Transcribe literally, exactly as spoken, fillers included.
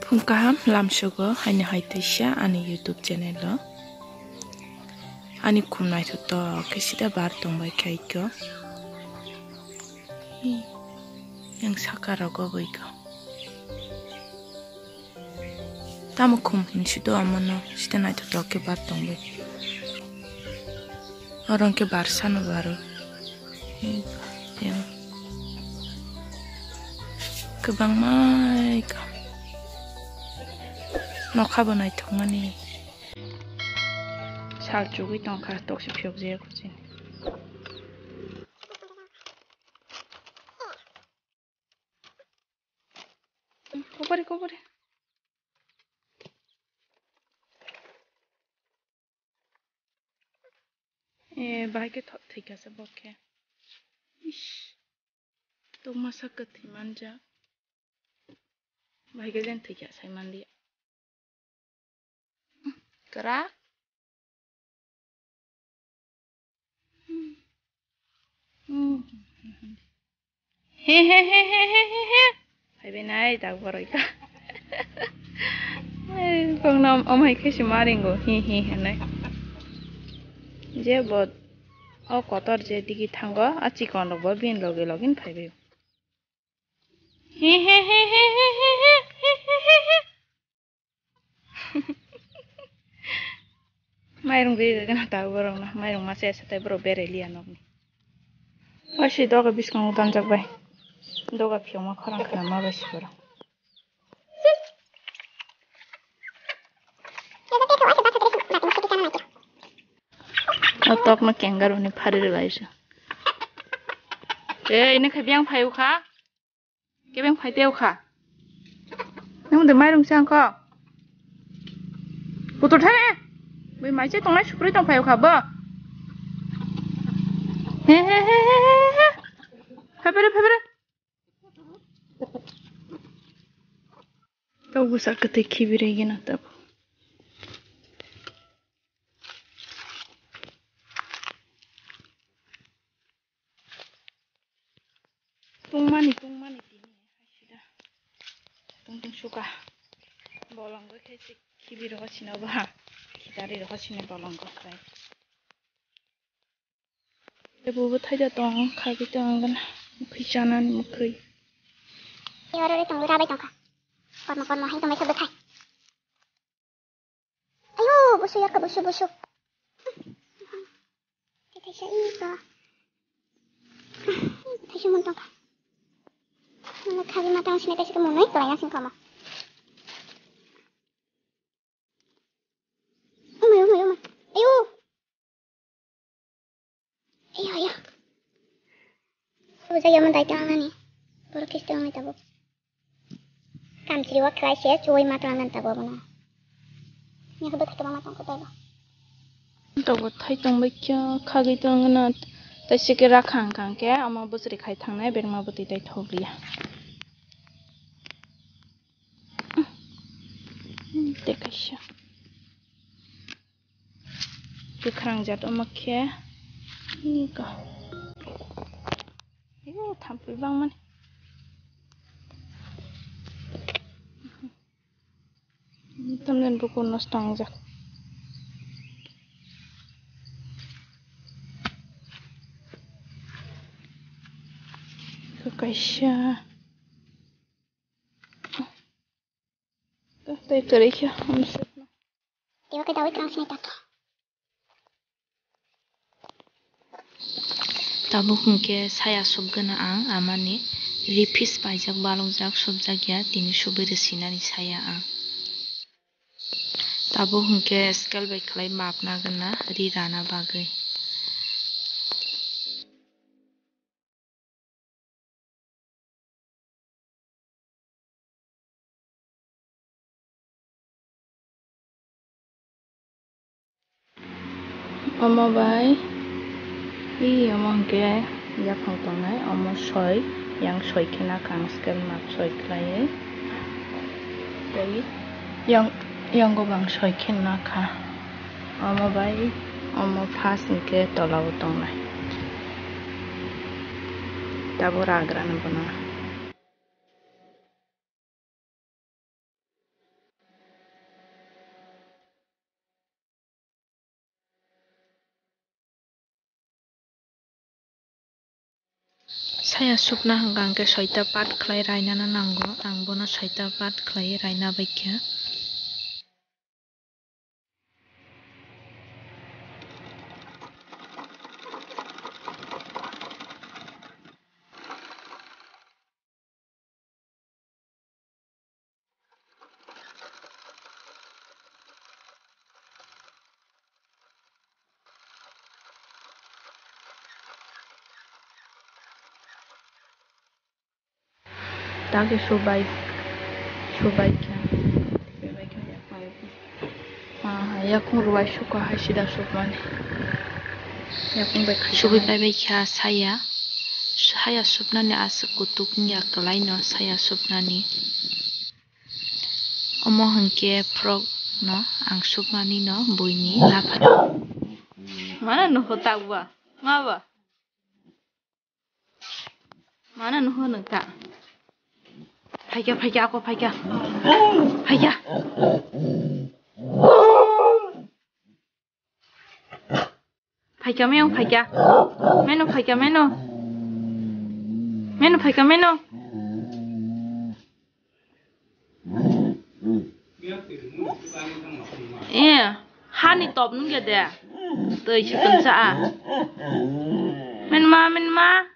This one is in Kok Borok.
Phung kaham lamsogo haino hai teisa ani YouTube channel o. Ani khum naithotok khe sida bar tongbai khaikho. Yang saka rogo boikho. Tamo khum hinsi do amono sida naithotok khe bar tongbai. Oro hwnkhe bar sano baro. Yang. Kwbangma kha. Nokha bo naithokmani. Sal chugwi tongkha, tokse phiyok jaya kuchini. Kobori, kobori. Eh, bahai khe tho-, thwikha se bo khe. Ish. Tokmasa kwthwi manjak. Bahai khe jen thwikha sai manliya. Kwrak. He he he he he he he. Phaibai nai dak boroi ka. Ai, kongna omhai khe si maringo hi hi hinai. Je bo o kotor je digi thango, a chikon rok bo bin logi login phaibai. He he he he he he. Mairung ri gana ta borok no, mairung ma se satai borok berai liya nokni. Wasi doga biskango tanjak bai. Doga phiyokma khorang khna ma bai si borok. O tokno kangaroo ni phari rwlaisa. Ei, ini khe biyang phai ukha. Kebeng phai teo kha. Nang de mairung sang kho. Putul thane. Bai mai che tongnai suprui tong phai kha bo. He he he he he he. Phai pere phai pere. Tau busa kete khibiri gina tabo. Tungmani, tungmani tini, hai sida. Tung tung suka. Bolong bai khai se khibi rogo sino ba. Khitari rogo sino bolong bai khai. Ebo bo thaida tong, khabi tong gana. Mukhi chanani mukhi. Oro re tong, rabai tong kha. Kormo, kormo, hai tong bai kha bwthai. Ayo, busu yarka, busu, busu. Thaisa iko. Thaisa mun tongkha. Mano khabi matang sini thaisa ke munoi, kelai asing kama. Umai, umai, umai. Ayo. Ayo, ayo. Abo jagao mo daitwng nani. Borok khe se tongnai tabuk. Kamchwlwi o khlai se chuwi ma tongna nang tabuk abono. Ni hwdwk khe tongma tong khe taibo. Tabuk thai tongbai khe khagwi tongna. Tei se khe rakhang khang khe omo bwchwrwi khai thangnai berma bwtwi tai thok liya. Tei kaisa. Kwkhwrang jat omo khe. Iko. Iko thampui bangmani. Tamlen bukur nosto wngjak. Iko kaisa. Tei kwrwi khe. Teibo khe dawi kwrang sini takhe. Tabuk hwnkhe saya subgana ang amani ri phis paijak balokjak subjakya tini subui rwsinani saya ang. Tabuk hwnkhe scale bai khlai mapna gana ri rana bagwi. Omo bai, i omo hwnkhe yaphang tongnai, omo soi, yang soi khe nakha ang scale map soi khlaiwi. Tei yang, yango bo ang soi khe nakha. Omo bai, omo first hwnkhe tolao tongnai. Tabuk ragrano bono. Saya supna hwnkha hwnkhe soita part khlai rainana nango, ang bono soita part khlai raina baikha. Dagi subai, subai kha. Ah, yakung ruai suka hai sida supmani. Yakung bai khai. Subai pai bai kha saya. Saya supnani aswk kutuk wngya kwlaino saya supnani. Omo hwnkhe frog no ang supmani no buini lapha. Mana nuho takba? Ma ba? Mana nuho nung ta? Phaikya, phaikya, ako phaikya. Phaikya. Phaikya, meno phaikya. Meno phaikya, meno. Meno phaikya, meno. Eh, hani top nungya de. Twi se tongsa a. Menma, menma.